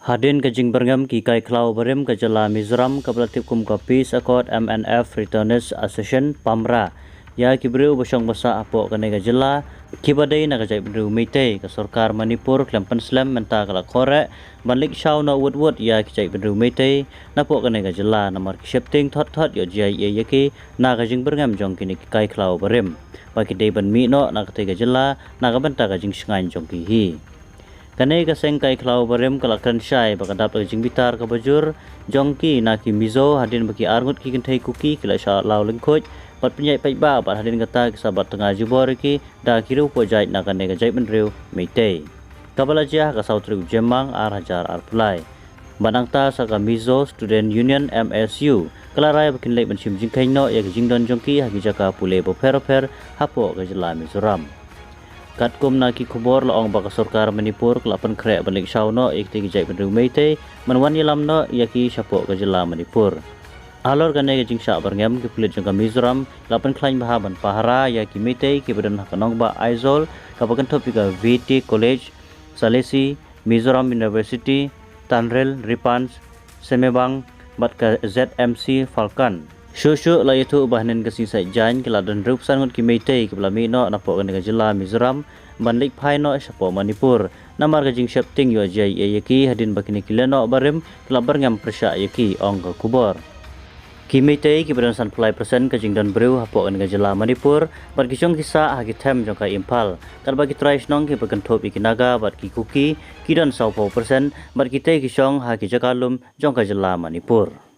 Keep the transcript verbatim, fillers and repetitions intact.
Hadien ka jingbyrngem ki kai khlaw barim ka jylla Mizoram kaba la tip kum ka Peace Accord M N F Returnees Association, PAMRA, ïa ki briew ba shong ba sah hapoh kane ka jylla kiba dei na ka jaitbynriew Meitei, ka sorkar Manipur khlem pynslem mynta ka la khoreh ban leit shaw noh wut wut ïa ki jaitbynriew Meitei napoh kane ka jylla namar ki sheptieng thot thot ïoh jia ïa ki na ka jingbyrngem jong kine ki kai khlaw barim ba ki dei ban mih noh na katei ka jylla na ka bynta ka jingshngaiñ jong ki hi. Kane ka seng kai khlaw barim ka la kren shai ba ka dap da ka jingbitar kaba jur jong ki na ki Mizo hadien ba ki arngut ki kynthei Kuki ki la shah law lyngkhuid bad pynïaid paidbah bad hadien kata ki sa bat tnga jubor ïa ki da ki riew poh jait na kane ka jaitbynriew Meitei, kaba la jia ha ka saw tarik u Jymmang ar hajar arphew lai. Bad nangta sa ka Mizo Student Union, M S U, ka la rai ba kin leit ban shim jingkheiñ noh ïa ki jingdon jong ki ha ki jaka pule bapher bapher hapoh ka jylla Mizoram. Katkum na ki khubor la ong ba ka sorkar Manipur ka la pynkhreh ban leit shaw noh ïa kitei ki jaitbynriew Meitei ban wan ïalam noh ïa ki shapoh ka jylla Manipur. Halor kane ka jingshah byrngem, ki pulit jong ka Mizoram la pynkhlaiñ bha ban pahara ïa ki Meitei kiba don ha ka nongbah Aizawl kaba kynthup ïa ka V T College, Salesi, Mizoram University, Tanril, Ripans, Semebang bad ka Z M C Falcon. Shuh shuh la ïathuh ba hynnin ka sngi Saitjaiñ ki la don hynriewphew san ngut ki Meitei kiba la mih noh napoh kane ka jylla Mizoram ban leit phai noh shapoh Manipur namar ka jingsheptieng ïoh jia ïa ki hadien ba kine ki lehnoh barim ki la byrngem pyrshah ïa ki, ong ka khubor. Ki Meitei kiba don sanphew lai percent ka jingdon briew hapoh kane ka jylla Manipur bad ki shong ki sah ha ki them jong ka Imphal, katba ki trai shnong kiba kynthup ïa ki Naga bad ki Kuki ki don sawphew percent bad kitei ki shong ha ki jaka lum jong ka jylla Manipur.